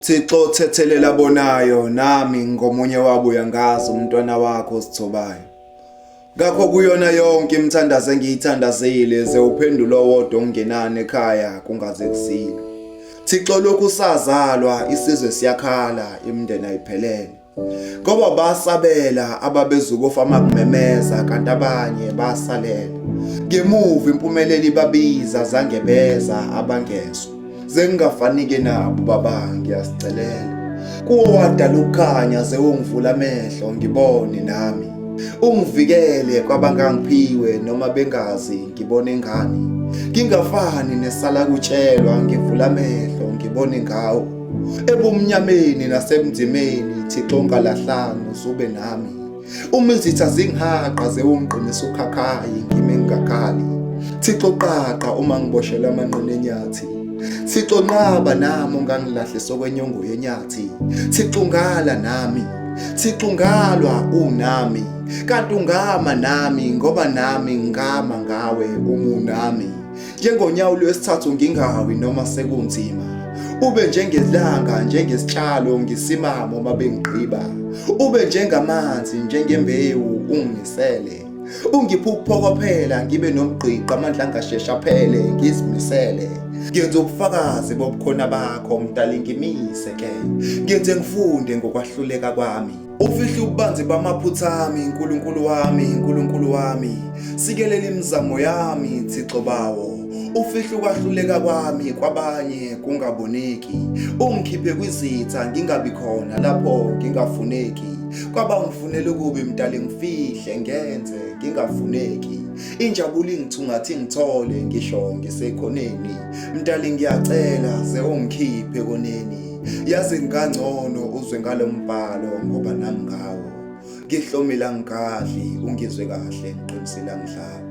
Thixo thethelela bonayo nami ngomunye wabo uyangazi umntwana wakho osithobayo. Ngakho kuyona yonke imithandazo engiyithandazile ze uphendule owodwa ongenani ekhaya kungaze kusile. Thixo lokhu sazalwa isizwe siyakhala imindeni ayiphelele. Ngoba basabela ababezukufa makumemeza kanti abanye basalela. Ngemuva impumelelo ibabiza zange beza abangezwa. Sengingafanike nabo baba ngiyasicelela. Kuwo wadala ukukhanya ze ungivula amehlo ngibone nami. Ungivikele kwabangangiphiwe noma bengazi ngibone ngani. Ngingafani nesala kutshelwa ngivula amehlo ngibone ngawo. Ebumnyameni nasebunzimeni Thixo ongalahlanga usube nami. Uma izitha zingihaqa ze ungiqinisa ukhakhayi ngime ngingakhali. Thixo qaqa uma ngiboshelwa amanqina enyathi. Thixo nqaba nami ungangilahlisa okwenyongo yenyathi. Thixo ungala nami. Thixo ungalwa unami. Kanti ungama nami ngoba nami ngama ngawe uma unami. Njengonyawo lwesithathu ngingawi noma sekunzima. Ube njengelanga njengesitshalo ngisimama uma bengigqiba. Ube njengamanzi njengembewu unginisele. Ungiphe ukuphokophela ngibe nomgqiqo amandla angasheshe aphele ngizimisele. Ngenza ubufakazi bobukhona bakho mdali ngimise ke. Ngenze ngifunde ngokwahluleka kwami. Ufihle ububanzi bamaphutha ami, Nkulunkulu wami, Nkulunkulu wami. Sikelela imizamo yami, Thixo bawo. Ufihle ukwahluleka kwami kwabanye kungaboneki. Ungikhiphe kwizitha ngingabi khona lapho ngingafuneki. Kwabangifunela ukubi mdali ngifihle ngenze ngingafuneki. Injabulo ingithungathi ngithole ngisho ngisekhoneni. Mdali ngiyacela ze ungikhiphe koneni. Yazi ngikangcono uzwe ngalombhalo ngoba nami ngawo. Ngihlomile angigadli ungizwe kahle ngiqinisile angidlali.